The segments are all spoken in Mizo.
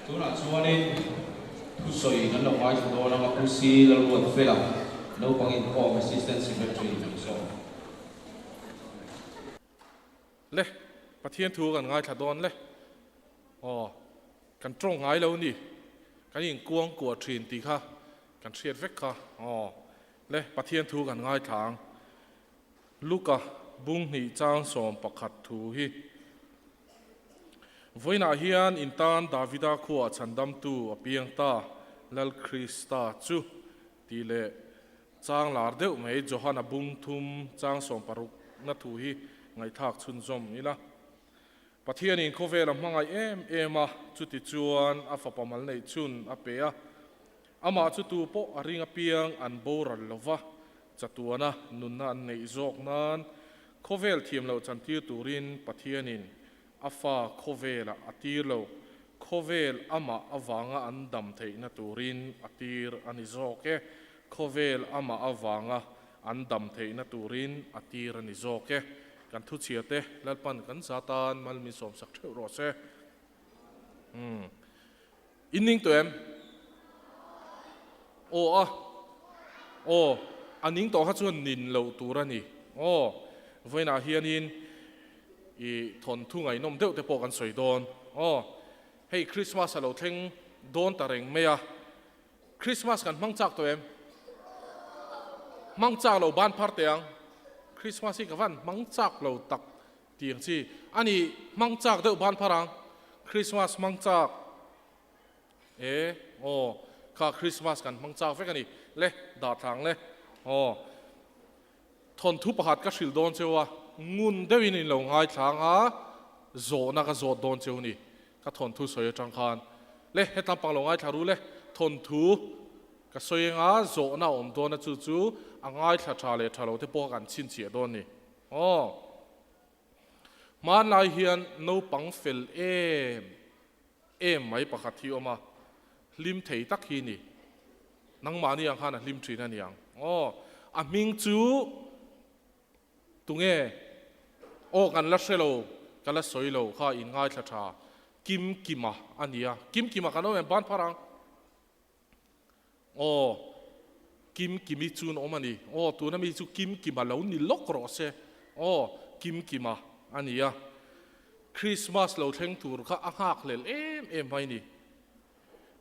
Tunah chuanin thusawi kan lo ngaithla dawn ang a, Pu Si Lalruatfela, naupang inkhawm Assistant Secretary kan sawm. Le, Pathian thu kan ngaithla dawn le. Aw, kan tawng ngai lo ni. Kan inkuang kuah thin tih kha kan hriat vek kha. Aw, le, Pathian thu kan ngaithla ang. Luka bung hnih chang 11 thu hi. Vawiinah hian in tan Davida khuaah chhandamtu a piang ta, Lal Krista chu, tih leh chang lar deuh mai Johana bung thum chang 60 na thu hi ngaihthlak chhunzawm ila. Pathianin khawvel a hmangaih em em a, chuti chuan a fapa mal neih chhun a pe a. Amah chu tu pawh a ring apiang an boral lo va, chatuana nunna an neih zawk nan khawvel thiam loh chantir turin Pathianin a fa khawvelah a tir lo, khawvel amah avanga an dam theihna turin a tir a ni zawk e, khawvel amah avanga an dam theihna turin a tir a ni zawk e. Kan thuchhia te Lalpan kan za tan mal min sawmsak theuh rawh se. Umm. In ning tawh em? Aw a. Aw, a ning tawh kha chuan nin loh tur a ni. Aw, vawiinah hianin i thawnthu ngaihnawm deuh te pawh kan sawi dawn. Aw, hei Christmas a lo thleng dawn ta reng mai a. Christmas kan hmang chak tawh em? Hmang chak lo ban phar teh ang. Christmas hi ka van hmang chak lo tak Tih ang chi. A nih, hmang chak deuh ban phar ang. Christmas hmang chak. E, aw, kha Christmas kan hmang chak vek a ni. Le, dah thlang le. Aw, thawnthu pakhat ka hrilh dawn cheu a, ngun deuhin in lo ngaithla ang a, zawhna ka zawt dawn cheu ni. Ka thawnthu sawi atang khan. Le, hetlam pang lo ngaithla ru le. Thawnthu ka sawi anga zawhna a awm dawn a, chu chu a ngaithla tha leh tha lo te pawh kan chhinchhiah dawn ni. Aw. Hmanlai hian naupang fel em em mai pakhat hi awm a, hlim thei tak hi ni. Nangmahni ang khan a hlim thin a niang. Aw, a hming chu tunge? Aw, kan la hre lo, ka la sawi lo kha in ngaithla tha. Kimkima a nia. Kimkima kan awm em? Ban phar ang. Aw, Kim Kimi chu an awm a ni. Aw, tuna mi chu Kim Kima lo ni lawk rawh se. Aw, Kim Kima a ni a. Christmas lo thleng tur kha a nghakhlel em em mai ni.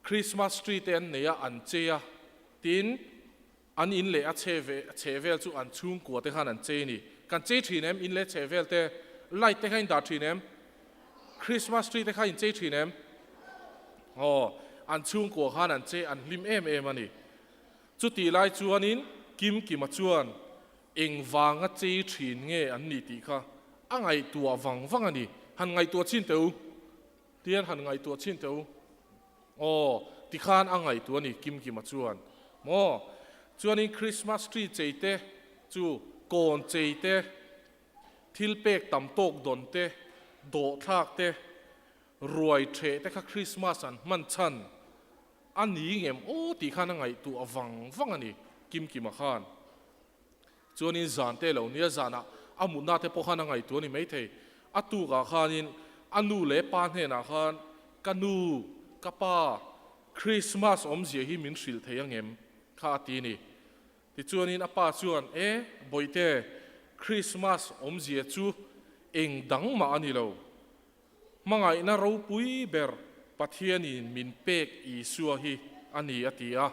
Christmas tree te an nei a, an chei a, tin, an in leh a chhe ve, chheh vel chu an chhungkua te khan an chei ni. Kan chei thin em? In leh chheh vel te, light te kha in dah thin em? Christmas tree te kha in chei thin em? Aw, an chhungkua khan an che an hlim em em a ni. Chutih lai chuanin Kimkima chuan eng vanga chei thin nge an nih tih kha a ngaihtuah vang vang a ni. Han ngaihtuah chin teh u. Tian han ngaihtuah chin teh u. Aw, tikhan a ngaihtuah a ni Kimkima chuan. Maw? Chuanin Christmas tree chei te chu kawn chei te, Thil pek tam tawk dawn te, dawhthlak te, ruai ṭheh te kha Christmas an hman chhan a ni ngem aw tih khan a ngaihtuah vang vang a ni Kimkima khan. Chuanin zan te lo nia zanah a mutna te pawh khan a ngaihtuah a ni maithei. A tukah khanin a nu leh pa hnenah khan ka nu, ka pa, Christmas awmzia hi min hrilh thei angem kha a ti a ni. Tichuanin a pa chuan, E, Bawihte, Krismas awmzia chu eng dang mah a ni lo. Hmangaihna ropui ber Pathianin min pek Isua hi a ni, a ti a.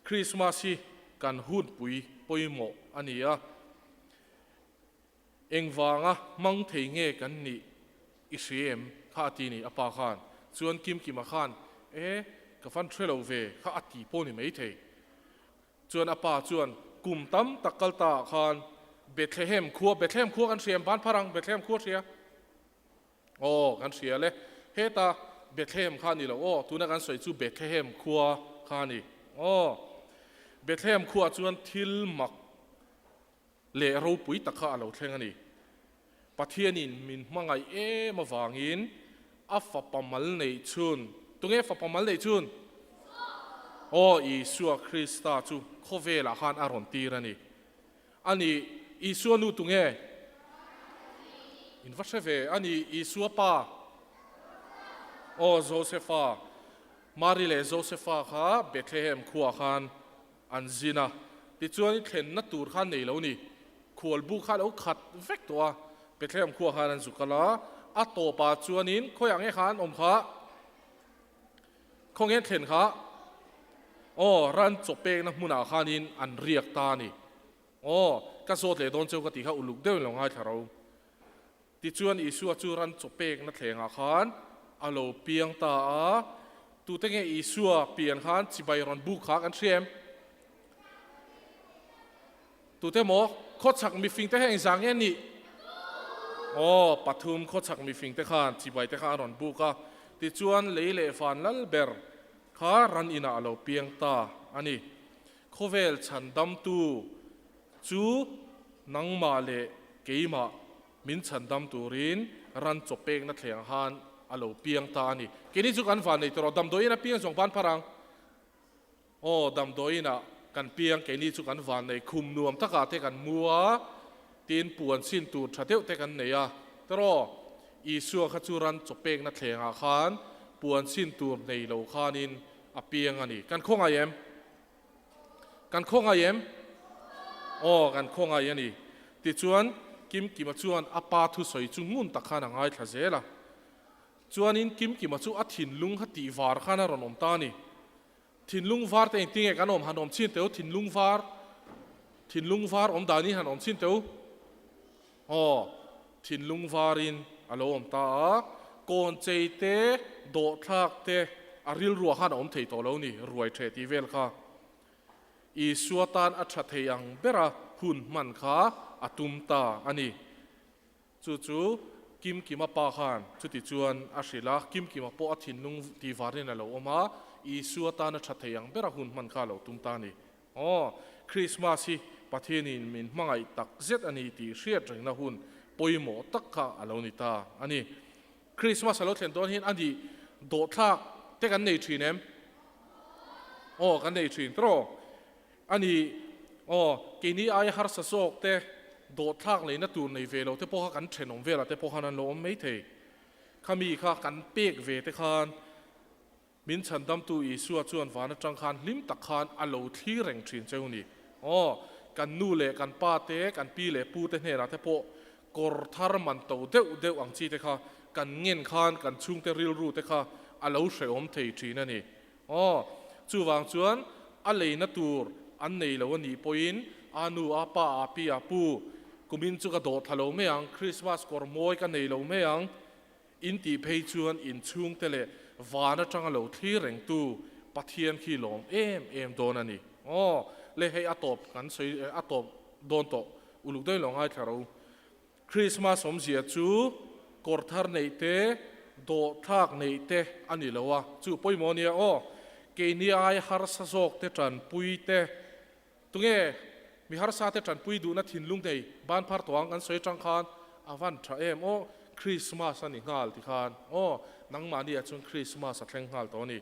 Krismas hi kan hunpui pawimawh a ni a. Engvanga hmang thei nge kan nih i hria em? Kha a ti ni, a pa khan. Chuan Kimkima khan, E, ka fan hre lo ve, kha a ti pawh ni maithei. Chuan a pa chuan, Kum tam tak kal ta ah khan Bethlehem khua, Bethlehem khua kan hria em? Ban phar ang, Bethlehem khua hria? Aw, kan hria le. Heta Bethlehem kha a ni lo aw, tuna kan sawi chu Bethlehem khua kha a ni. Aw, Bethlehem khuaah chuan thil mak leh ropui tak kha a lo thleng a ni. Pathianin min hmangaih em avangin a fapa mal neih chhun, tunge fapa mal neih chhun? Aw, Isua Krista chu khawvelah khan a rawn tir a ni. A ni, Isua nu tunge? In va hre ve, a ni, Isua pa? Aw, Josefa. Mari leh Josefa kha Bethlehem khuaah khan an zin a, tichuan i thlenna tur kha nei lo ni. Khualbu kha a lo khat vek tawh a, Bethlehem khuaah khan an zu kal a, a tawpah chuanin khawiah nge kha an awm kha? Khawnge an thlen kha? Aw, ran chaw pekna hmunah khanin an riak ta a ni. Aw, ka zawt leh dawn cheu ka tih kha uluk deuhin lo ngaithla ro. Tichuan Isua chu ran chaw pekna thlengah khan a lo piang ta a. Tute nge Isua pian khan chibai rawn buk kha kan hria em? Tute maw khawchhak mifingte kha engzah nge nih? Aw, pathum khawchhak mifingte khan chibai te kha an rawn buk a. Tichuan lei leh van lal ber kha ran inah a lo piang ta a ni. Khawvel chhandamtu Chu nangmah leh keimah min chhandam turin ran chaw pekna thleng han a lo piang ta a ni. Keini chu kan van nei tawh rawh, damdawiin a piang zawng ban phar ang. Aw, damdawiin ah kan piang, keini chu kan van nei, khum nuam takah te kan mu a, tin puan sin tur tha deuh te kan nei a. Tawh, Isua kha chu ran chaw pekna thlengah khan puan sin tur nei lo khanin a piang a ni. Kan khawngaih em? Kan khawngaih em? Aw, kan khawngaih a ni. Tichuan, Kimkima chuan a pa thusawi chu ngun tak khan a ngaithla zel a. Chuanin Kimkima chu a thinlung kha tih var khan a rawn awm ta a ni. Thinlung var te engtinge kan awm han awm chin teu? Thinlung var, thinlung var awm danin han awm chin teu? Aw, thinlung varin a lo awm ta a, kawn chei te, dawhthlak te a rilruah khan a awm thei tawh lo ni, ruai ṭheh tih vel kha. Isua tan a ṭha thei ang bera hun hman kha a tum ta a ni. Chu chu Kimkima pa khan chuti chuan a hrilh a, Kimkima pawh a thinlung tih varin a lo awm a, Isua tan a ṭha thei ang bera hun hman kha a lo tum ta a ni. Aw, Krismas hi Pathianin min hmangaih tak zet a ni tih hriat rengna hun pawimawh tak kha a lo ni ta a ni. Krismas a lo thlen dawn hian a nih dawhthlak te kan nei thin em? Aw, kan nei thin tawh. A ni, aw, keini aia harsa zawk te dawhthlak neihna tur nei ve lo te pawh kha kan thenawm velah te pawh khan an lo awm maithei. Khami kha kan pek ve te khan Min chhandamtu Isua chuan van atang khan hlim tak khan a lo thlir reng thin cheu ni. Aw, kan nu leh kan pa te, kan pi leh pu te hnenah te pawh kawr thar man to deuh deuh ang chi te kha kan ngen khan kan chhungte rilru te kha a lo hrehawm thei thin a ni. Aw, chuvang chuan a leina tur an nei lo a nih pawhin a nu, a pa, a pi, a pu, kumin chu ka dawh thla lo mai ang, Krismas kawr mawi ka nei lo mai ang, In tih phei chuan in chhungte leh van atanga lo thlir rengtu Pathian khi lawm em em dawn a ni. Aw, le hei a tawp kan sawi a tawp dawn tawh uluk daih lo ngaithla ro. Krismas awmzia chu kawr thar neih te, dawhthlak neih te a ni lo a, chu pawimawh a nia aw. Keini ai harsa zawk te tanpui te, Tunge mi harsa te tanpui duhna thinlung nei ban phar tawh ang kan sawi atang khan a van tha em aw Christmas a ni nghal ti khan aw nangmahni ah chuan Christmas a thleng nghal tawh a ni.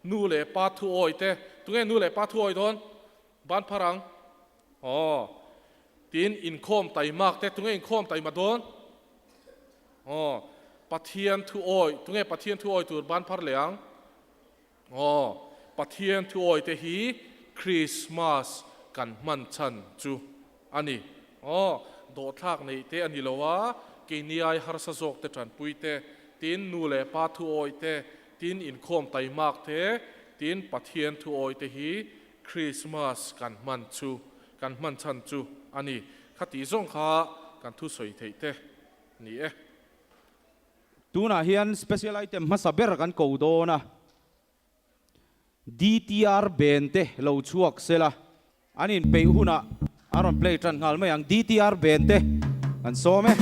Nu leh pa thu awi te tunge nu leh pa thu awi dawn ban phar ang aw tin inkhawm taimak te tunge inkhawm taima dawn aw Pathian thu awi tunge Pathian thu awi tur ban phar leh ang. Aw, Pathian thuawite hi Krismas kan hman chhan chu a ni. Aw, dawhthlak neih te a ni lo a, keini ai harsa zawk te tanpui te, tin nu leh pa thuawi te, tin inkhawm taimak te, tin Pathian thuawite hi Krismas kan hman chu, kan hman chhan chu a ni. Khatih zawng kha kan thusawi theih te ni e. Tunah hian special item hmasa ber kan ko dawn a, DTR band te lo chhuak sela, an inpeih hunah an rawn play tan nghal mai ang. DTR band te kan sawm e.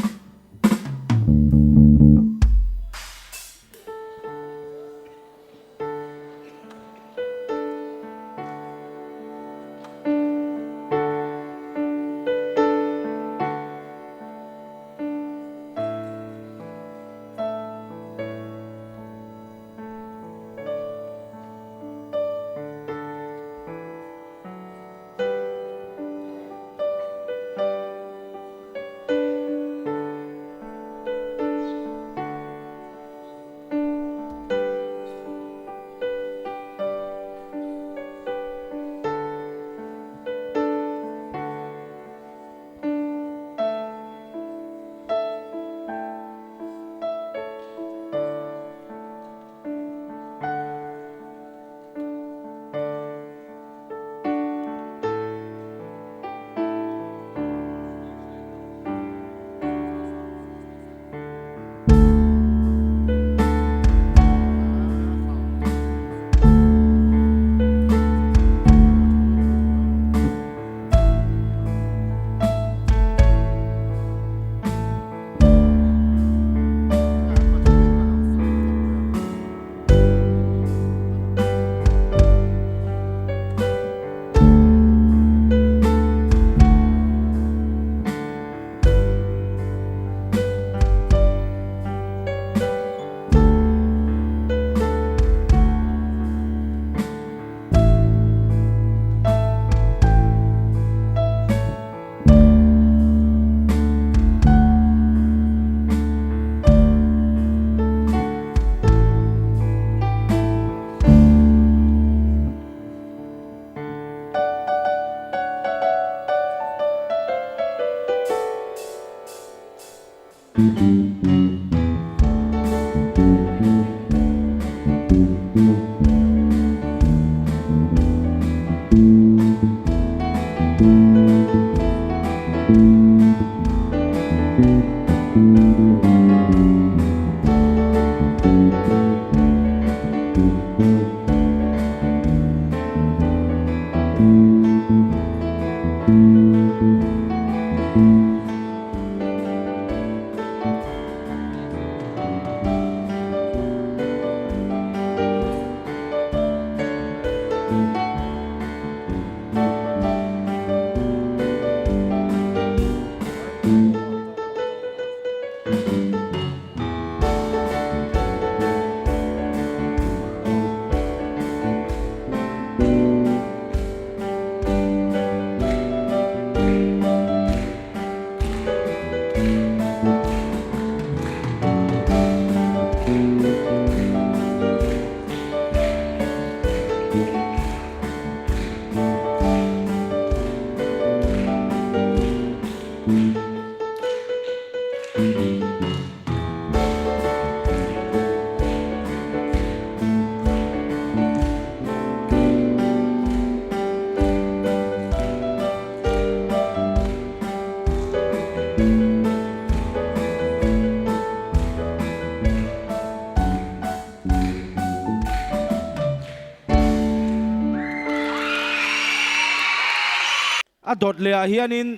A dawt leh ah hianin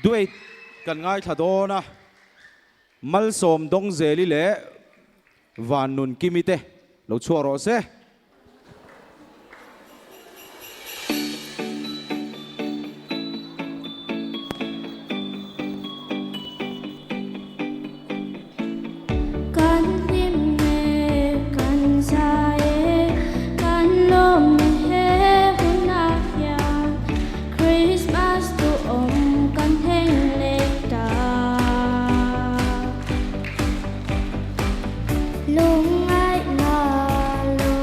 duet kan ngaithla dawn a, Malsawm Dawngzeli leh Vannun Kimi te lo chhuak rawh se. Kan hlim e, kan zai e, kan lawm e he hunah hian Christmas duhawm kan thleng leh ta. Lungngaihna lo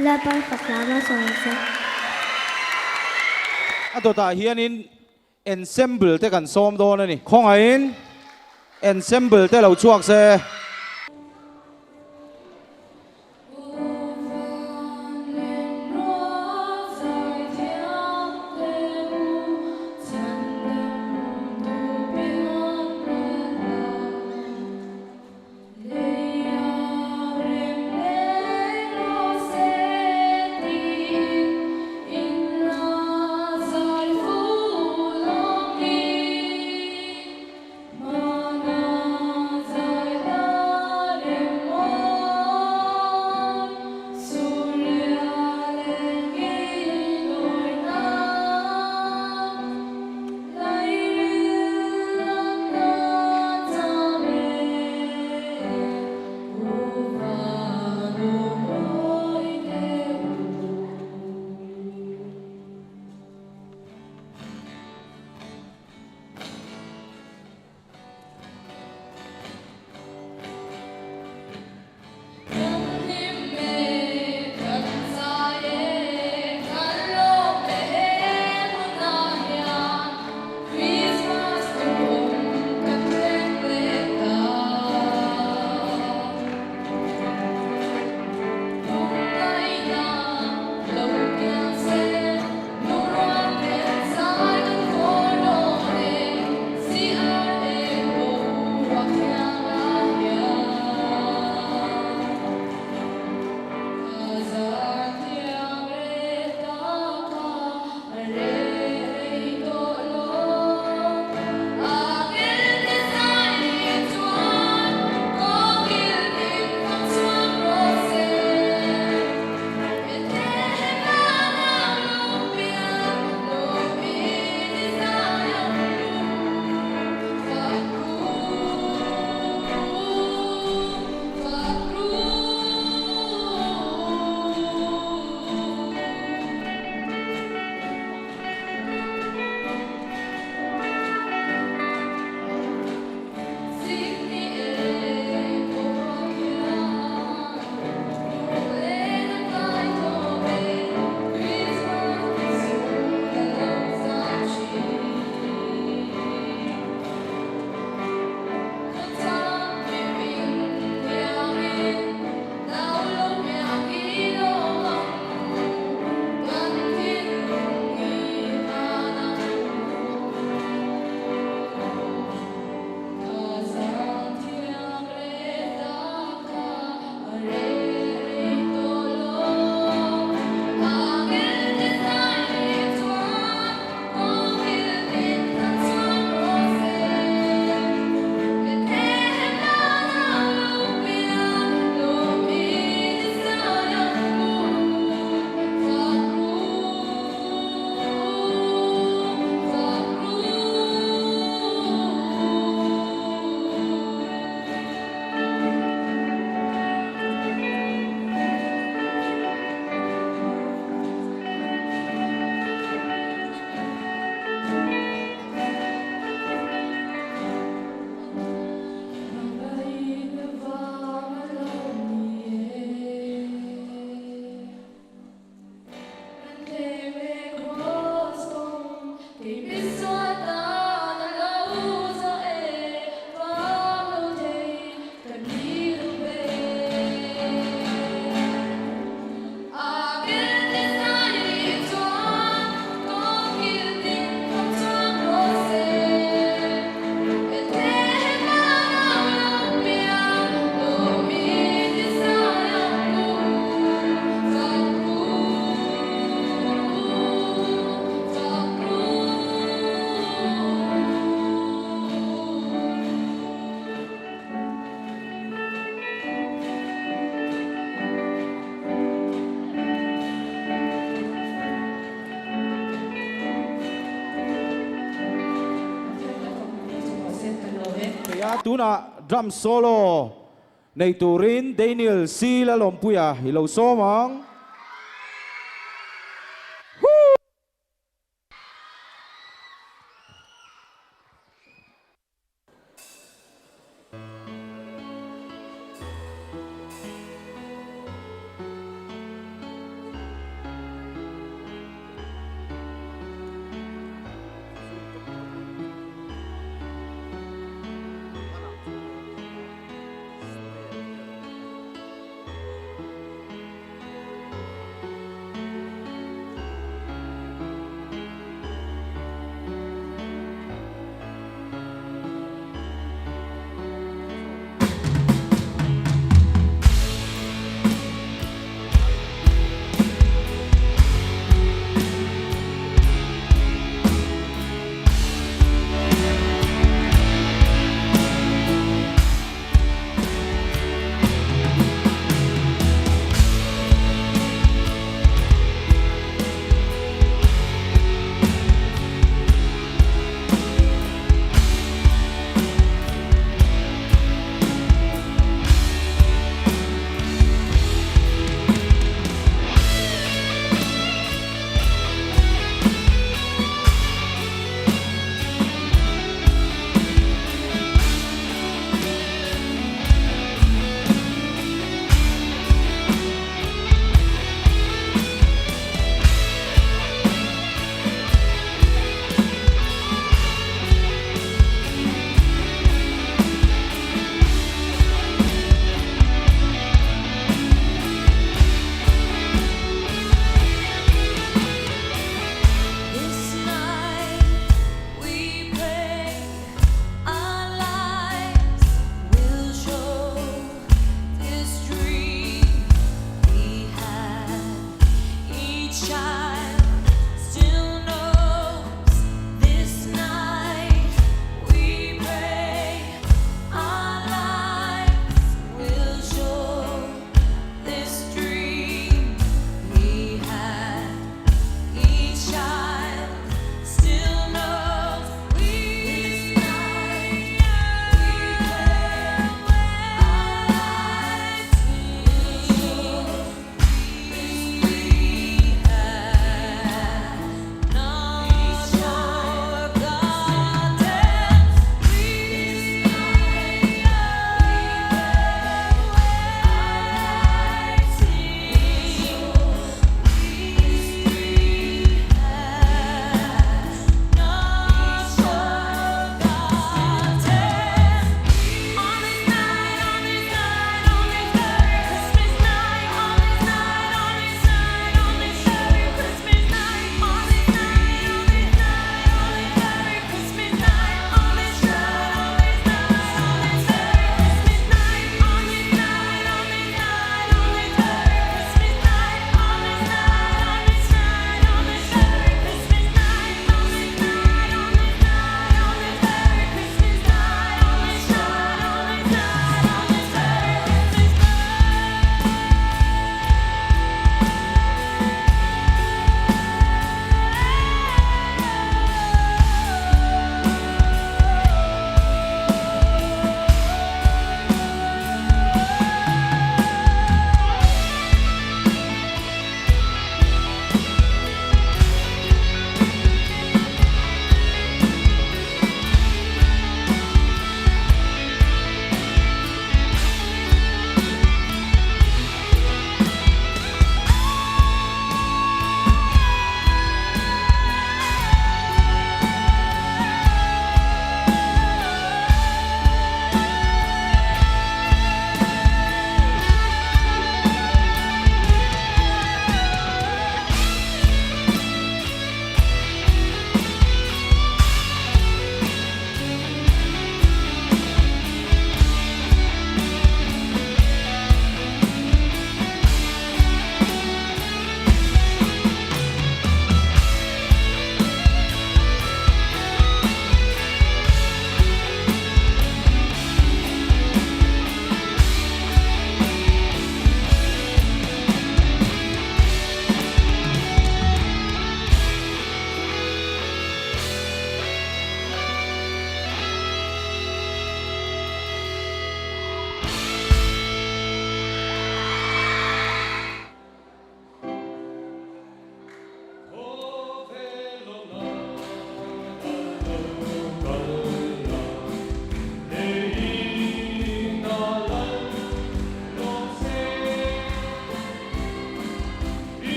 Lalpan fak hla malsawm ang che. A dawtah hianin Ensemble te kan sawm dawn a ni. Khawngaihin Ensemble te lo chhuak se. Theia tunah drum solo nei turin Daniel C Lalawmpuia i lo sawm ang.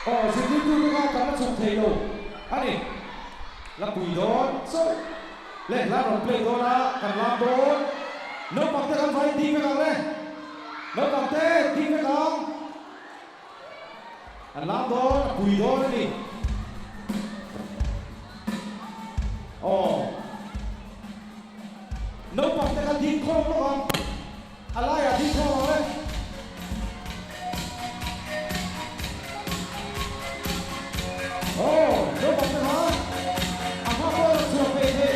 Aw zirtirtute kha kan la chhuk thei lo a ni. La pui dawn chauh le hla rawn play dawn a kan lam dawn. Naupangte kan vai ding vek ang le. Naupangte ding vek ang. An lam dawn a pui dawn a ni. Aw naupangte kha ding khawm lawk ang. A laiah ding khawm ang le. Aw naupangte kha a hma pawh rawn chhuak ve thei.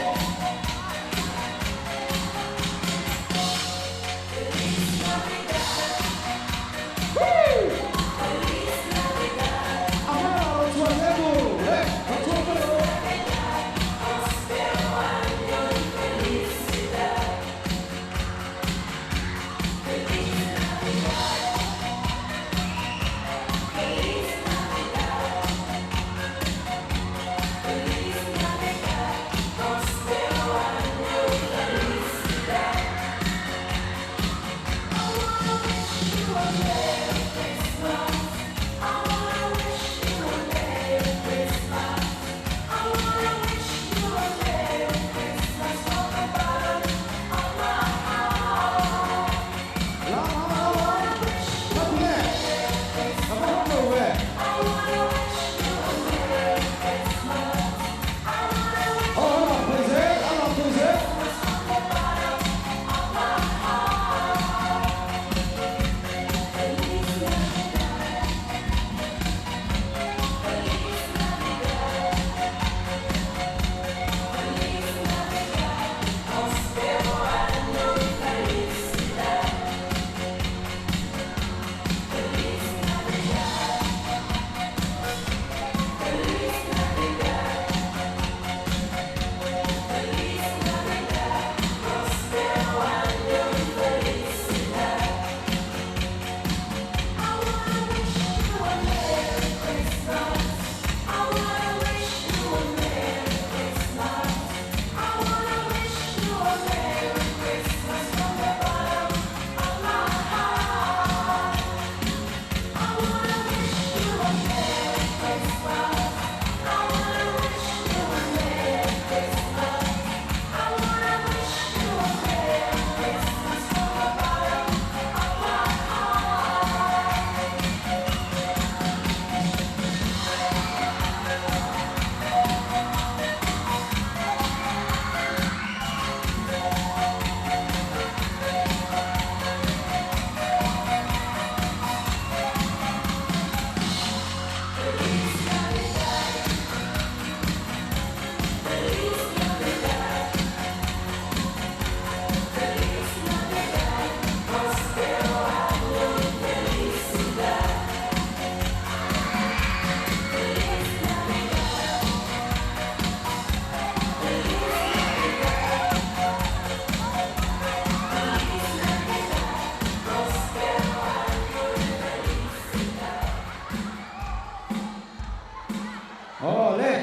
Aw le,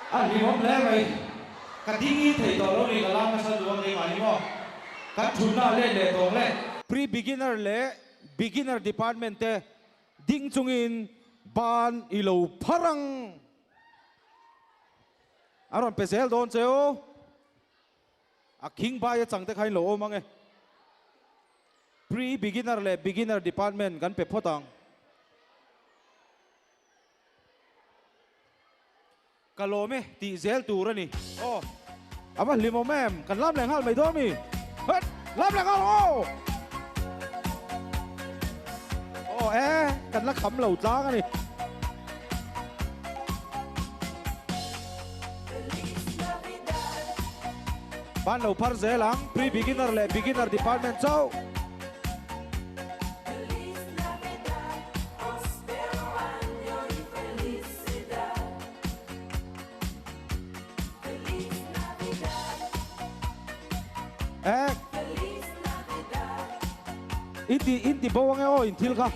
a hlimawm hle mai. Ka ding thei tawh lo ni, ka lam nasa duh a keimah ni maw? Kan thutna a let leh tawng le. Pre-beginner leh beginner department te ding chungin ban i lo phar ang. A rawn pe zel dawn che u. A khing bai a changte kha in lo awm ang e. Pre-beginner leh beginner department kan pe phawt ang. Ka lawm e tih zel tur a ni. Aw a va hlimawm em, kan lam leh nghal mai dawn mi? Het! Lam leh nghal aw! Aw e, kan la kham lo tlang a ni. Ban lo phar zel ang, pre-beginner leh beginner department chauh. Eh. In ti in ti bo ange aw in thil kha.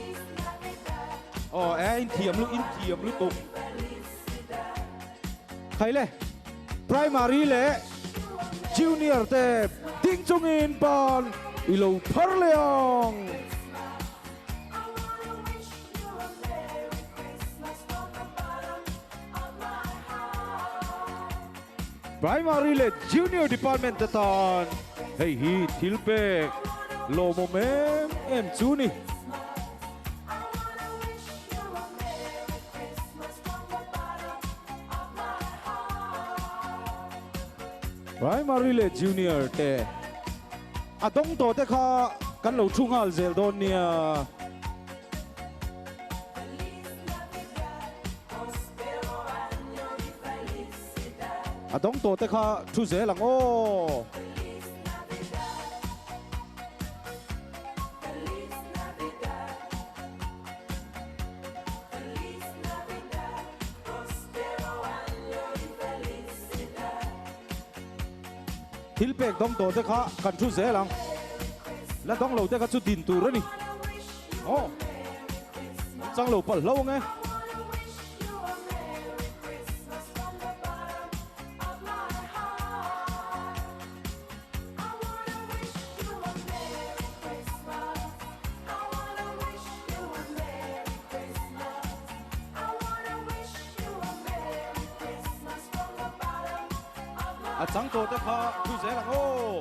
Aw eh in thiam lu in thiam lutuk. Khai le primary leh junior te ding chungin ban i lo phar leh ang. Primary leh Junior Department te tan hei hi thil pek lawmawm em em chu ni. Primary leh Junior te a dawng tawh te kha kan lo thu nghal zel dawn nia. A dawng tawh te kha thu zel ang aw. Thil pek dawng tawh te kha kan thu zel ang. La dawng lo te kha chu din tur a ni. Aw. Chang lo palh hlo ang e. A chang tawh te kha thu zel ang aw.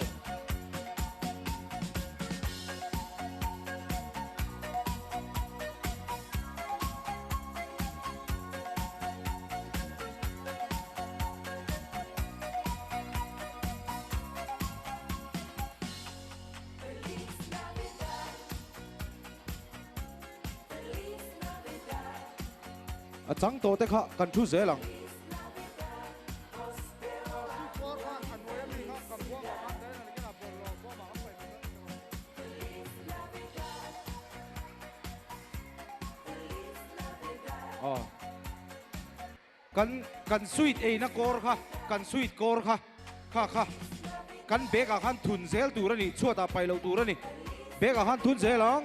A chang tawh te kha kan thu zel ang. Aw. Kan kan sweet eina kawr kha kan sweet kawr kha kha kha kan bag ah khan thun zel tur a ni chhuatah paih loh tur a ni bag ah khan thun zel ang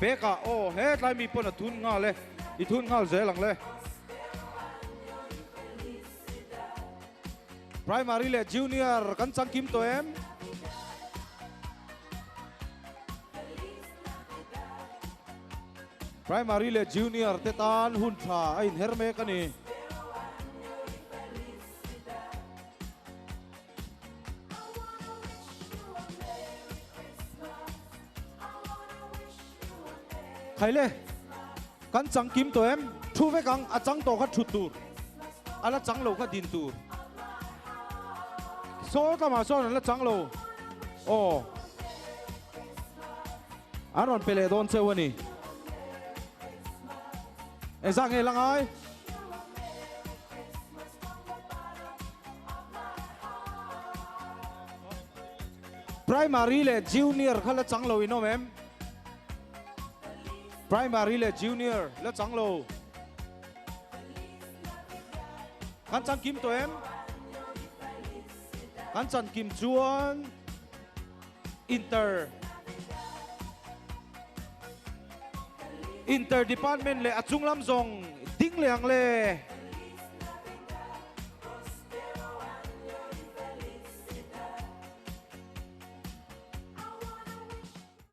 bag ah aw hetlai mi pawn a thun nghal e i thun nghal zel ang le. Primary leh Junior kan changkim tawh em? Primary leh Junior te tan hun tha a inher mek a ni. Khaile, kan changkim tawh em? Thu vek ang, a chang tawh kha thut tur, a la chang lo kha din tur. Saw lamah sawn an la chang lo, aw. An rawn pe leh dawn cheu a ni. Engzah nge la ngai? Primary leh Junior kha la chang lo in awm em? Primary leh Junior la chang lo. Kan chan kim tawh em? Kan chan kim chuan Inter Inter Department leh a chunglam zawng ding leh ang le.